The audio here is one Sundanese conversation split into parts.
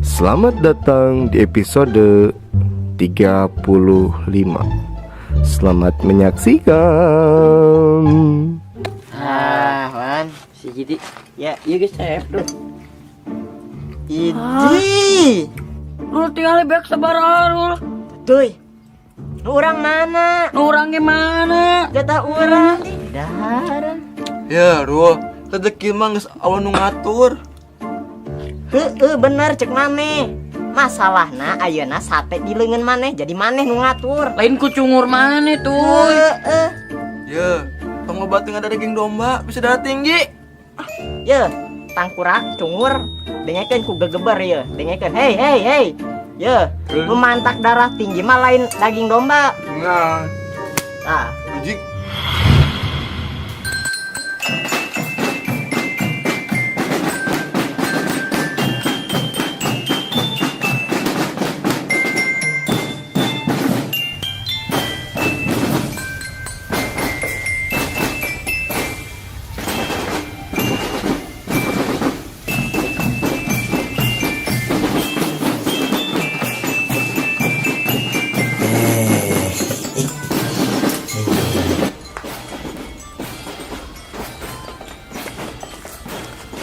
Selamat datang di episode 35. Selamat menyaksikan. Ah, Wan, Si jadi ya, iya guys, saya tuh. Idi. Lu tinggal beak sabaraha lu. Tuh. Nu urang mana? Nu urang gimana? Jatah urang. Daharan. Ya, Rul, rezeki mah geus Allah nu ngatur. Heeh, bener cek maneh. Masalahna ayeuna sate di leungeun maneh, jadi maneh nu ngatur. Lain ku cungur mana tuh? Heeh. Ya, tong loba teu ada daging domba bisa darah tinggi. Ye, tangkurak cungur dengekeun ku gegeber ye, dengekeun. Hei, hei, hei. Ye, nu mantak darah tinggi mah lain daging domba. Nah, Tah, anjing.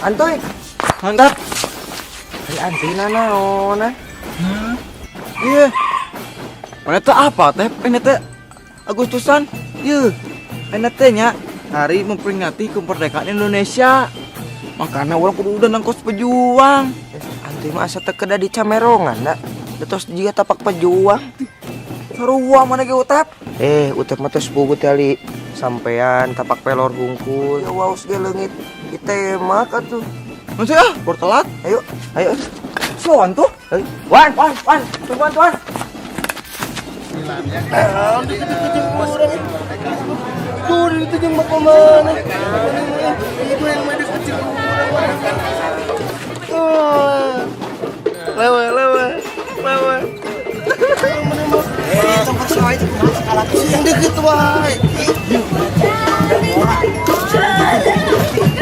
Antoy, Mantap. ari anti naon ah? Iya. Mana teh apa teh? Ini teh Agustusan. Iya. Ini teh nya hari memperingati kemerdekaan Indonesia. Makanya orang kudu udah nangkos pejuang. Anti mah asa teu keda di camerongan da. Tos jiga tapak pejuang. Sarua mana ge utap? Utep mah tos puguh teh sampean tapak pelor hungkul. Ya waos ge leungit ditemak atuh. Maksud ah, baru telat. Ayo, ayo. Soan tuh. Ayo. Wan, wan, wan, tungguan, tuan. Tuh, itu jeung mau kemana? Itu yang main kecil. Lewe, lewe, lewe. Yang deket wae.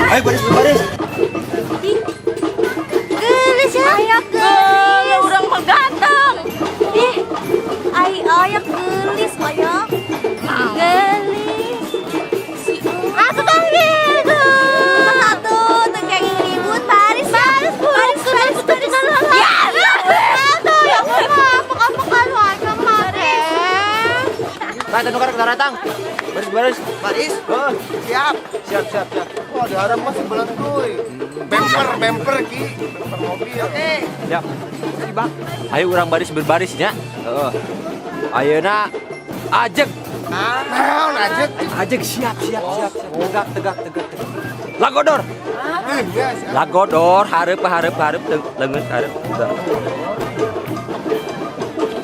Ayo baris baris. Gelis ya. Ayak gelis. Urang mah ganteng. Ih, ai ayak gelis ayak. Gelis. Aku panggil tuh. Satu, tuh kayak ribut baris baris baris baris baris. Ya, satu ya pekan-pekan wae kemarin. Nah, tenu karek datang. Baris, baris. Baris. Oh, Siap. siap, siap, siap. Wah, diharap mah sebelah tuh. Bemper, bemper ki, bemper mobil. Oke. Siap. Ayo urang baris berbarisnya. Heeh. Ayeuna ajeg. Naon ajeg? Ajeg siap, siap, siap, siap. Tegak, tegak, tegak, tegak. Lagodor. Ya, siap. Lagodor hareup hareup hareup leungeun hareup.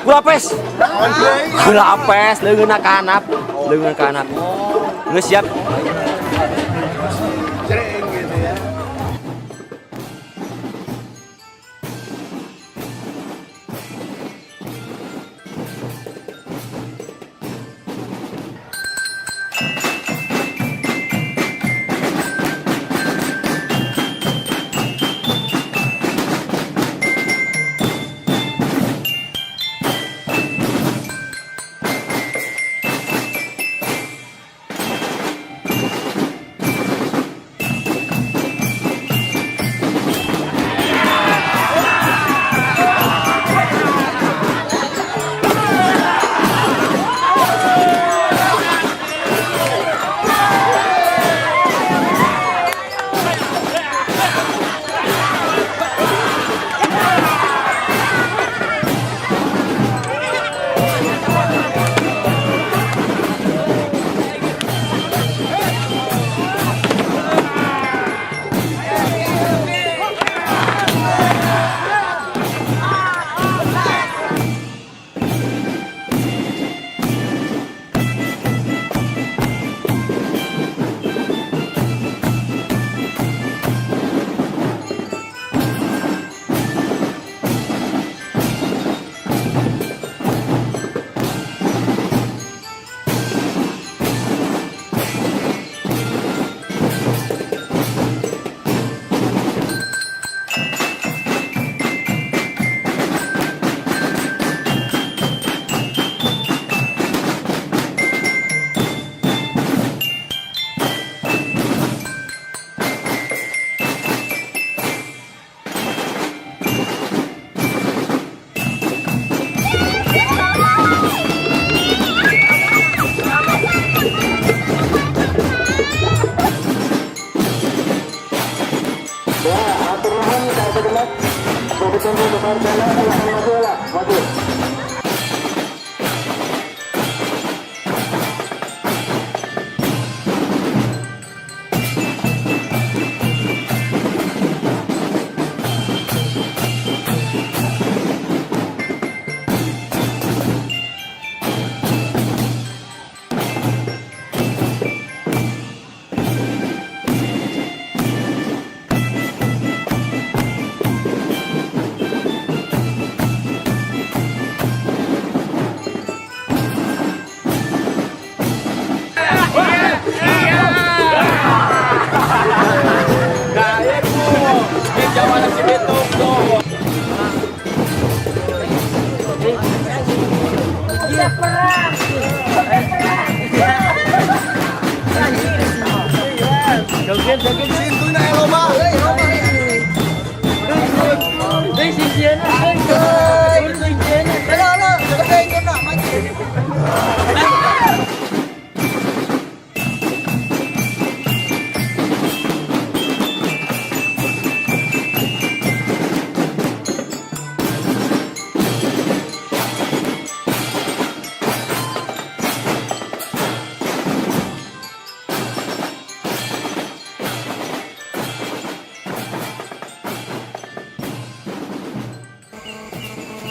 Kulapes. Naon deui? Kulapes leungeunna ka handap. Leungeun ka handap. Geus siap. Jreng gitu ya.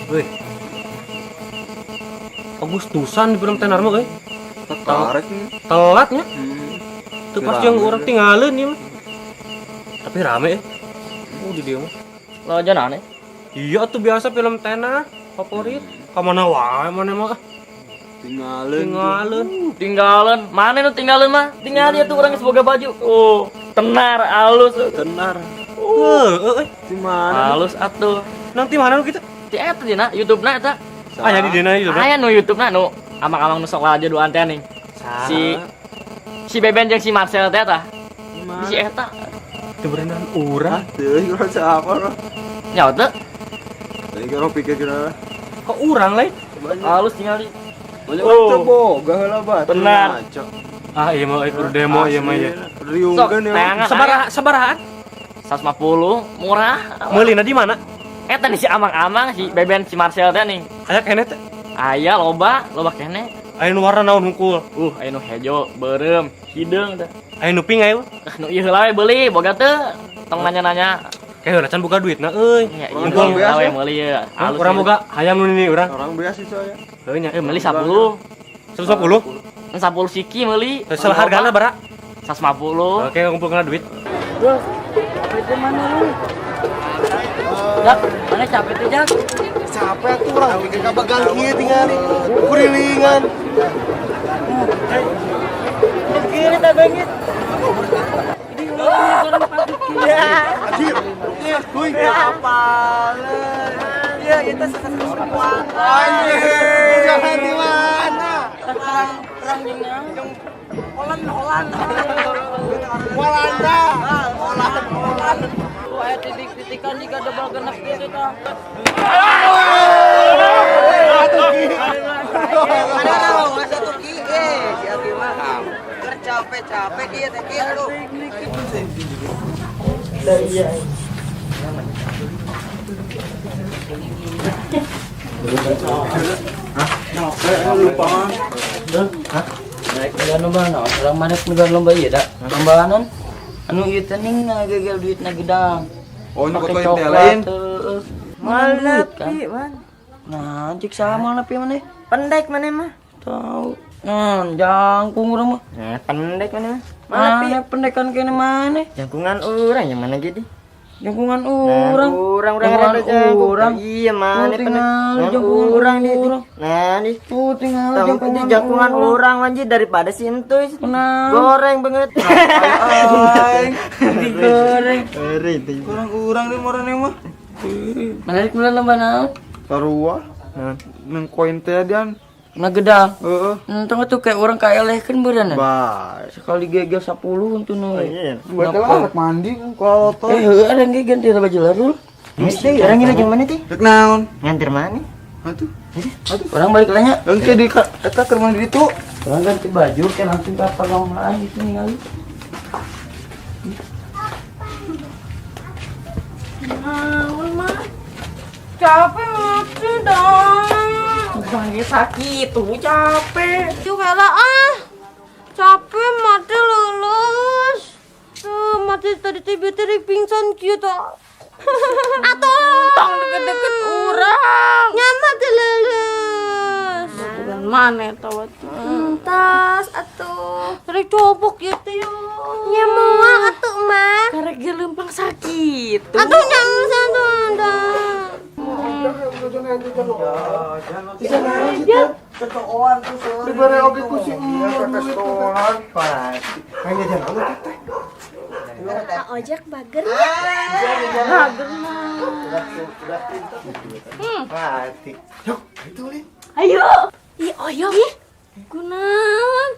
Wih. Agustusan di film tenar mah euy. Tertarik nih. Telatnya. Tuh pasti yang orang tinggalin ya mah. Tapi rame ya. Oh, di dia mah. Lo aja aneh. Iya tuh biasa film tenar favorit. Kamana wae mana mah ah. Tinggalin. Tinggalin. Tinggalan, mana nu tinggalin mah? Tinggal dia tuh orang geus boga baju. Oh, tenar alus. Tenar. Heeh euy. Di mana? Alus atuh. Nanti mana lu kita? Di eta dina YouTube na eta. Ah ya di dina itu. Aya nu YouTube na nu amang-amang nu sok aja duaan teh nih. Si si Beben jeung si Marcel teh tah. Si eta. Teu berenang urang. Teu urang siapa lo? Nyawa teu? Tadi kira pikir kira. Kok urang lain? Alus tinggal di. Oh, boga heula bah. Benar. Ah iya mah kudu demo iya mah ya. Riungkeun ya. Teangan Sabaraha sabarahaan? 150 murah. Meulina di mana? Eta nih si amang-amang si Beben si Marcel teh nih. Aya keneh teh. Aya loba, loba keneh. Aya nu warna naon hungkul? Aya nu hejo, beureum, hideung teh. Aya nu pink aya. Ah, nu ieu heula we beuli, boga teu. Tong nanya-nanya. Kayak heula can boga duitna euy. Ya, Orang ieu beas heula we ya? meuli ye. Hah, urang boga hayam nu nini urang. Orang biasa sih saya. Heuh nya. Eh meuli 10. 150. 10 siki meuli. Setelah hargana bara? 150. Oke, ngumpulkeun duit. Jak, mana capek tuh Jak? Capek tuh orang bikin kabagal kieu tingali. Kurilingan. Anjir. Kuy. Iya, itu Anjir. Jangan di mana? Walanda. Holland. Wah, titik-titikan jika double genep gitu tah. Capek-capek dia teh ki aduh. Naik bulan lomba naon? Urang mana bulan lomba ieu da? Lomba naon? Anu ieu teh ning ngagegel duitna gedang. Oh, nu Pake kotoin teh coklat, lain. heueuh. Mal Duit, kan? nepi, man. Nah, cik sama nepi maneh. Pendek mana mah? Tahu. Nah, jangkung urang mah. Nah, pendek mana mah? Mana pi? Mana pendekan kene maneh? Jangkungan urang yang mana gitu? Jangkungan Nah, urang. urang urang Jangkungan rada jangkung. urang. Iya, mana Tuh, pendek. tinggal Nah, jangkungan urang nih. urang. Nah, nih. Tuh tinggal Jangkungan jangkungan jangkungan urang anjir daripada si entuy. Kenapa? Goreng banget. Aing. Digoreng. Kurang-kurang deh morane mah. Menarik bulan lomba naon? Sarua. Nang koin teh dian. Nah gedang. Heeh. Entong tuh kayak orang kaelehkeun beureunan. Bae. Sekali gegel 10 untuk nu. Iya. Buat lah mandi kalau Eh, heueuh ada ge ganti baju larul. Mesti orang ini jeung mana teh? Rek naon? Nganter mana? Atuh. Orang balik lanya. Engke di eta keur mandi ditu. Orang ganti baju kan langsung ke perlombaan gitu ningali. Naon mah? Capek mati dong. Bangke sakit tuh capek. Yuk heula ah. Capek mati lulus. Tuh mati tadi teh bete rek pingsan kieu tah. Atuh Tong deket-deket urang. Nyaman teh lulus. Bukan mana eta waktu. Tas atuh. Rek cobok ieu teh yo. Nya moal atuh mah. Karek ge leumpang sakit. Atuh jangan satu dah. Dibere oge ku si emak duit. Kayak jajan naon teh? Kak ojek bager. Bager mah. Mati. Yok, itu Lin. Ayo. Ih, oyok. Kunaon?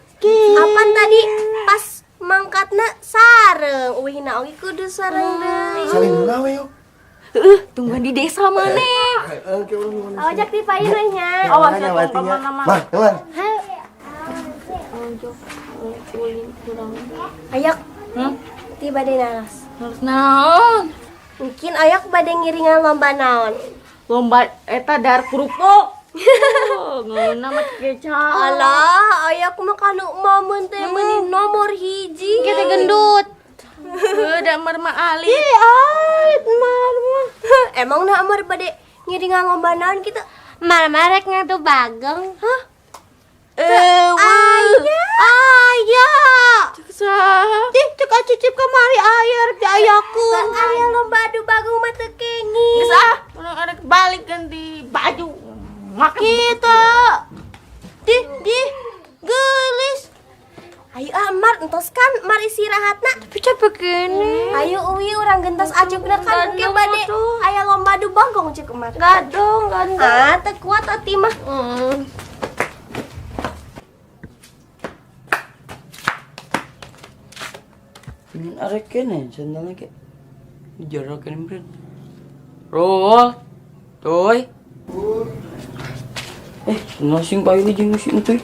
Apan tadi pas mangkatna sareng, uihna oge kudu sareng deui. Saling heula we yok. Heeh, tungguan di desa maneh. Ojek di payun we nya. Awas ya tong kemana-mana. Mah, keluar. Ojok ulin kurang. Ayak. Hmm? Tiba bade naros. Harus naon? Mungkin ayak bade ngiringan lomba naon. Lomba eta dar kerupuk. Oh, ngeunah mah kecap. Alah, ayak mah kanu mamun teh meuni nomor hiji. Kita gendut. Heuh, da mar mah alit. Ih, alit mar mah. Emang nah amar bade ngiringan lomba naon kitu? Mar rek ngadu bageng. Hah? Eueuh. Aya. Cek saha? Tih, cek acicip kamari aya rek diayaku. Aya lomba adu bageng mah teu kenging. Geus ah, urang arek balik ganti baju. Makan Gitu. Dih, dih, gelis. Ayo ah, Mar, entos kan, Mar istirahatna. Tapi capek gini. Ayo uwi urang gentos acukna kan engke Gandong bade atuh. aya lomba adu bagong cek Mar. Gadong, gandong. Ah, teu kuat ati mah. Ini arek kene sandalnya ke. Jarak kene meureun. Rul. Tuy. Eh, sing payu jeung si Entuy.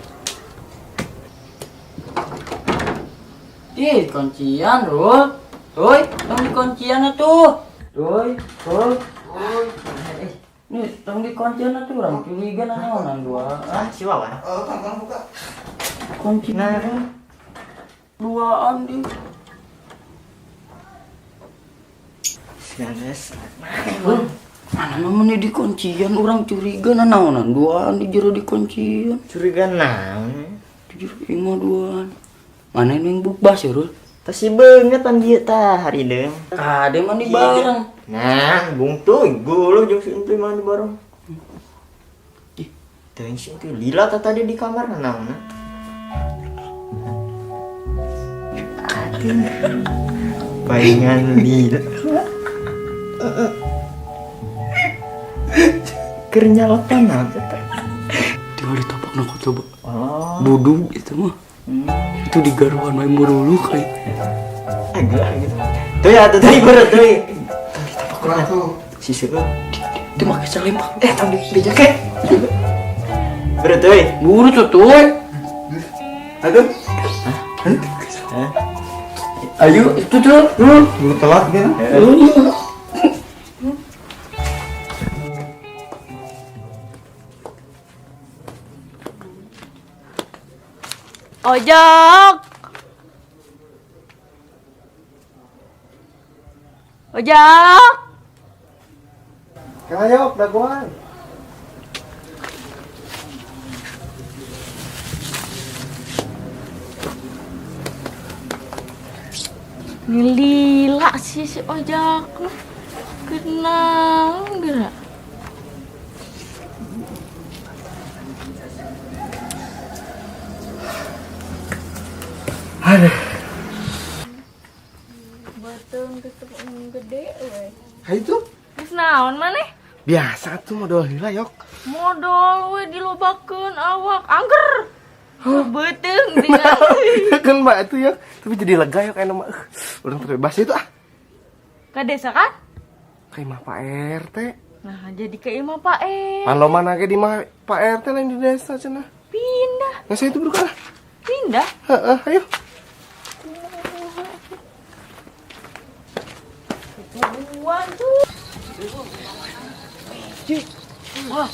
Ih, kuncian, Rul. Tuy, tong di kuncian atuh. Tuy, Rul. Eh, nih, tong di kuncian atuh urang curiga naonan duaan. Ah, si Wawan. Oh, tanggal buka. Kunci duaan di. Ganes. Mana mah di kuncian urang curiga naonan duaan di jero di kuncian. Curiga naon? Di jero imah duaan. Mana ini yang bukbas ya, Rul? Tas si beungeut pan dieu tah hari deung. Kade mandi bareng. Nah, bung tuh gulu jeung si Entuy mandi bareng. Ih, teuing si Entuy lila tah tadi di kamar naon? Palingan lila. Keur nyalotan naon teh? Tinggal ditapak nak coba. Oh. Budug itu mah. Itu di garuan main murulu kayak. Agak gitu. Tuh ya, tuh tadi baru tuh. Tong ditapak mana tuh? Si seueuh. Itu make salempak. Eh, tong di jaket. Baru tuh. Buru tuh tuh. Aduh. Hah? Ayo, itu tuh. Buru telat gitu. Ojok. Ojok. Kayok dagoan. Ini lila sih si Ojok mah. Kenal gerak. Aduh. Beuteung tetep gede we. Hai itu. Geus naon maneh? Biasa tuh modal heula yok. Modal we dilobakeun awak angger. Beuteung tinggal. Kan mbak itu ya, tapi jadi lega yok enak mah. Urang terbebas itu ah. Ke desa kan? Ke imah Pak RT. Nah, jadi ke imah Pak RT. Pan mana ke di imah Pak RT lain di desa cenah. Pindah. Nah, saya itu berukah. Pindah? Heeh, ayo. Buruan tuh. Cih. Wah.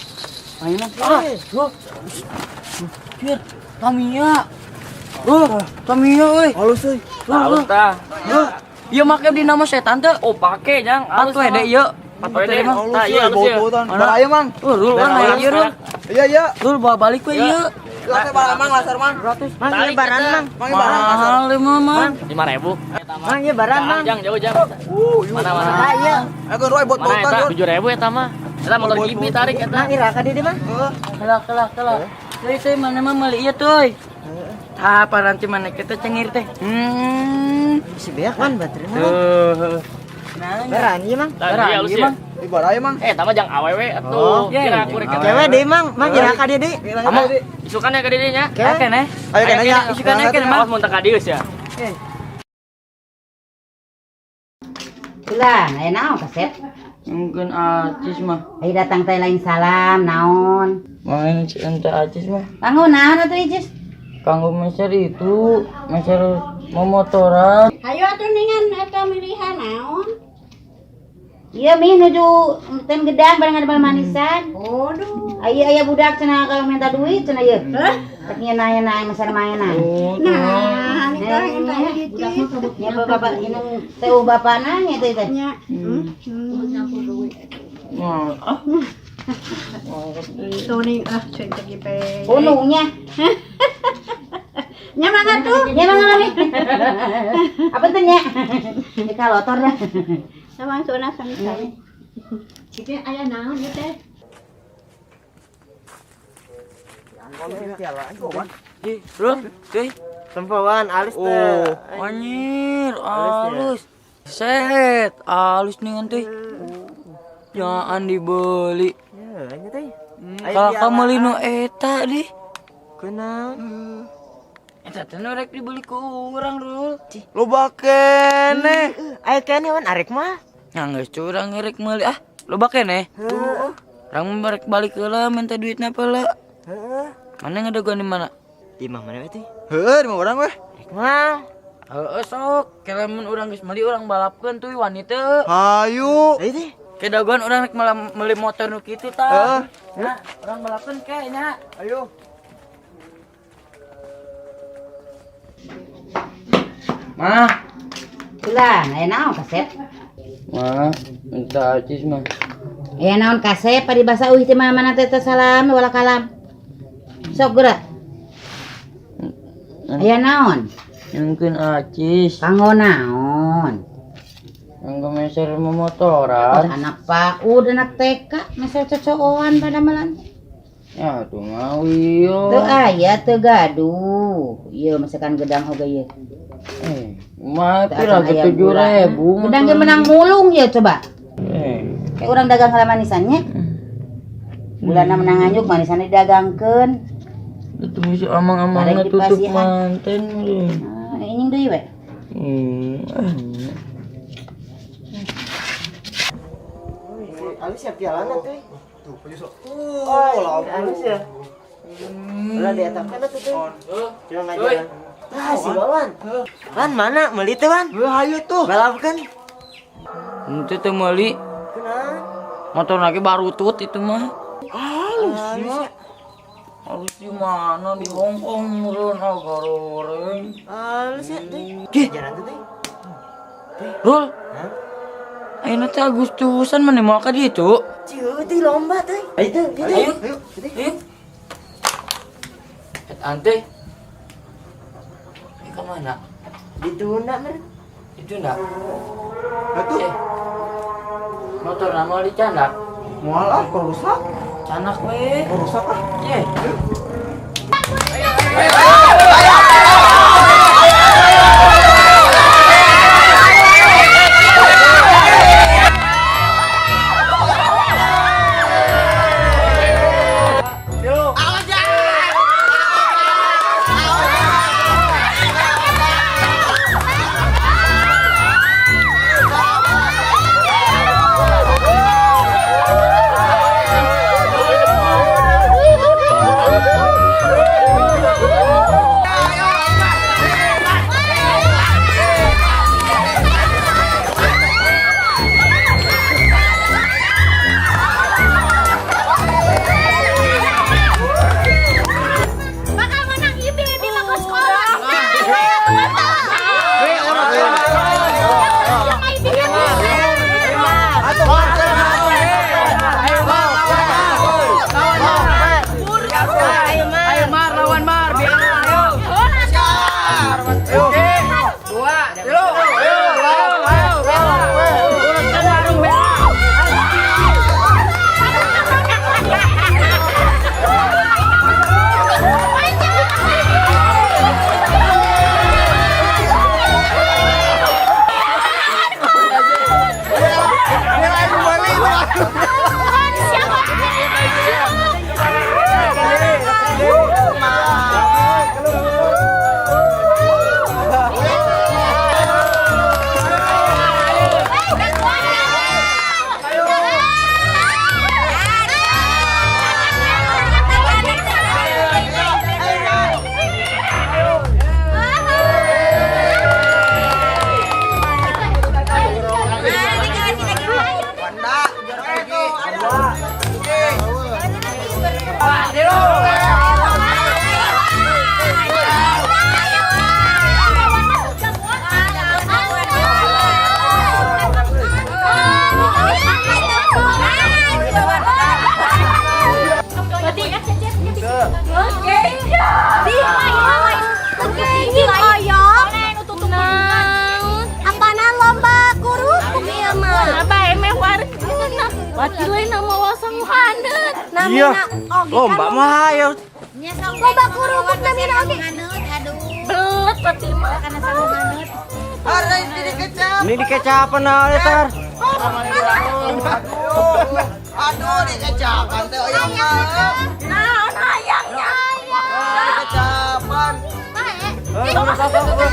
Mainan. Ah, loh. Cir, Tamiya. Oh, Tamiya euy. Halus euy. Halus tah. Ieu make di nama setan teh. Oh, pake jang. Halus WD ieu. 4 WD mah. Halus euy, bau-bauan. Baraya mang. Oh, rul urang aya ieu rul. Iya iya. Rul bawa balik we ieu. Laser barang mang, laser mang. Mang ieu baran mang. Mang barang laser. Mahal ieu mah, Mang. 5.000. Mang ieu baran mang. Jang, jauh jang. Mana mana. Ah ieu. Ayo roy buat Mana bautan. eta? 7.000 eta mah. Eta motor gibi tarik eta. Mang ira ka dieu mah. Kalah kalah kalah. Teuy teuy mana mah meuli ieu teuy. Tah paranti mana kita cengir teh. Si beak man baterainya. Tuh. Nah, Baran ieu mang. Tah, iya halus ya. Mang. Di baraya mang. Eh, tama jang awewe atuh. Kira aku rek. Kewe deui mang, mang ira ka dieu deui. Kamu isukan ya ka dieu nya. Kewe. Kene. Ayo kene nya. Isukan nya kene mang. Awas mun teu ka dieu sia. Ulah, aya naon kasep? Mungkin acis mah. Ayo datang teh lain salam, naon? Main ente acis mah. Kanggo naon atuh Icis? Kanggo meser itu, meser momotoran. Hayo atuh ningan eta milihan naon? Iya mi nuju tem gedang bareng ada manisan. Waduh. Aya aya budak cenah kalau minta duit cenah ieu. Rek nyeuna nyeuna meser mainan. Nah, eta eta Icis. Ya bapak ini teh bapana nya teh teh. Nya. Nah, ah. Tuning ah cuy teh gipe. Punungnya. Nya mangga tuh. Ya mangga mami. Apa teh nya? Di kalotor dah. Sama sona sami-sami. Itu aya naon ieu teh? Ih, bro, cuy. Tempoan alus teh. Oh, anjir, halus. Set, halus nih teh. Jangan dibeli. Ya, nya teh. Kalau kamu meuli nu eta deh. Kunaon? Eta teh nu rek dibeli ku urang, Rul. Loba kene. Ayo kene wan arek mah. Nah, geus curang rek meuli ah. Loba kene. Heeh. Urang rek balik heula minta duitna heula. Heeh. Mana ngedagoan di mana? Di imah mana we teh? Heuh, di mana urang weh? Arek mah. Heeh sok, kelamun urang geus meuli urang balapkeun tuh wanita. Hayu. Ayo teh. Kedagoan urang rek meuli motor nu kitu tah. Heeh. Nah, urang balapkeun ke nya. Ayo. Mah, Ulah, aya naon kasep? mah, minta acis mah. Aya naon kasep paribasa uih teh mah mana teh teh salam wala kalam. Sok geura. Aya naon? Mungkin acis. Kanggo naon? Kanggo meser momotoran. Anak PAUD, anak TK, meser cocoan pada malan. Ya tuh mau iya. Teu aya teu gaduh. Ieu masakan gedang oge ieu. Eh, mah Teu pira acan ke aya tujuh gula. ribu. Gedang ge menang mulung ya coba. Eh, Kayak orang dagang heula manisannya. Gulana menang nganjuk manisannya didagangkeun. itu bisa amang-amangna Bareng tutup dipasihan. manten. Ah, inying deui we. Ah. Alus ya pialana teh. Tuh, penyusul. Oh, alus ya. Ulah dietapkeun atuh teh. Jangan ngajaran. Tah si Wawan. Wan mana meuli teh Wan? Heuh, hayu tuh. Balapkeun. Itu teh meuli Kunaon? motor lagi baru tut itu mah. Halus ya. Harus di mana di Hong Kong meureun ah goreng. Alus ya teh. Gih. Jalan tuh teh. Rul. Ayeuna teh Agustusan mana moal ka ditu? Cieu teh lomba teh. Ayo teh, teh. Ayo. Ayo, teh. Ayo. Et ante. Eh, ke mana? Ditunda meureun. Itu enggak? Atuh. Eh. Motor nama dicanak. Moal ah, kalau rusak. Canak we. Kalau rusak ah. Eh. Woo! Pati lain nama wasang haneut. Iya. Lomba mah ayo. Loba kerupuk namina oge. Belet pati mah. Ini dikecapan nah, tar. Aduh, dikecapan teh oyong mah. Naon hayangnya? Dikecapan. Dikecapan eh.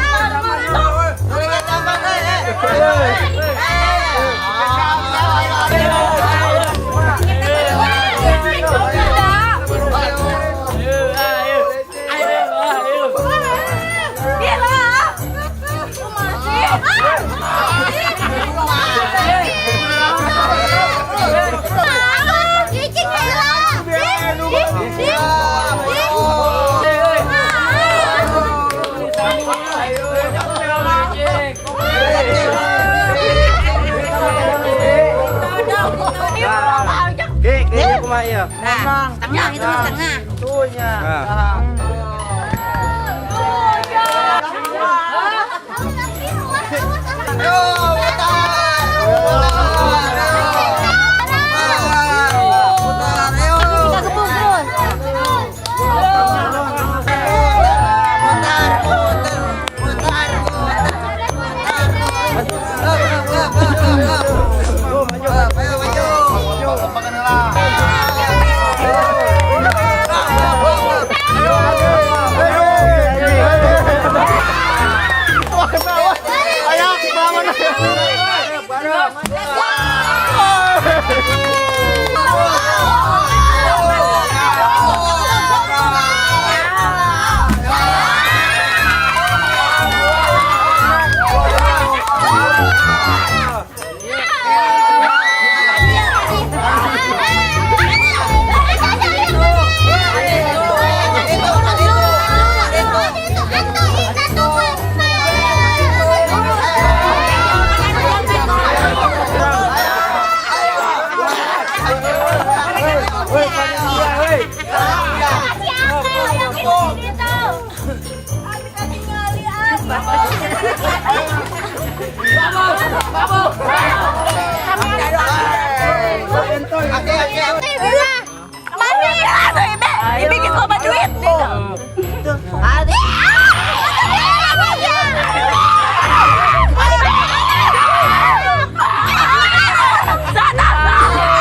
Kumaha ieu? Nah, tengah itu mah tengah. Nah.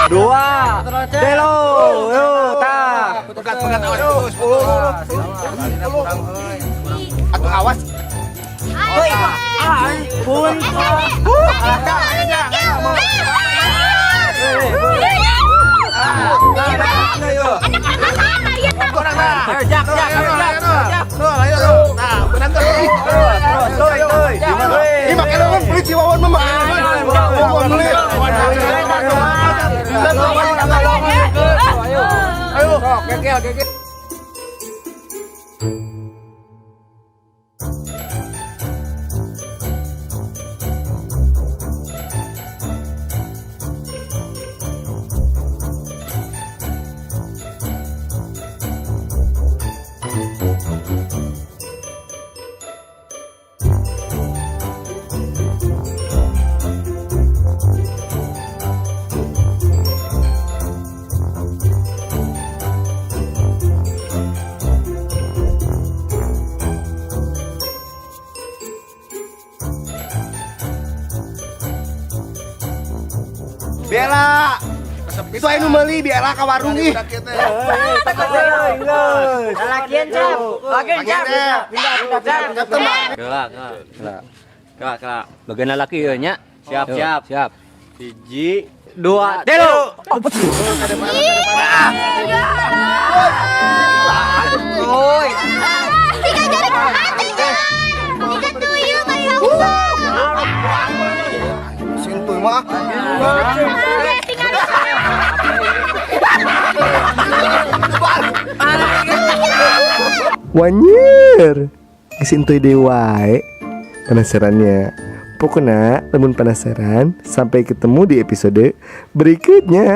Dua, telo, yo, ta. Pegat, pegat, awas, 10. Atuh awas. Pun. Jak, jak, jak. Ini make leungeun beli Ciwawan mah. Ciwawan beli. Ayo, kekel, kekel. Bella, itu anu meuli Bella ka warung ih. Lalakian cap. Lakian cap. Pindah, pindah. Kelak, kelak. Kelak, kelak. Bagian lalaki ieu nya. Siap, siap. Siap. 1, 2, 3. Oi. 3 jari hati tiga tuyul bari Sintuy mah. Wanyir. Geus entuy deui wae. Penasarannya. Pokoknya lamun penasaran, sampai ketemu di episode berikutnya.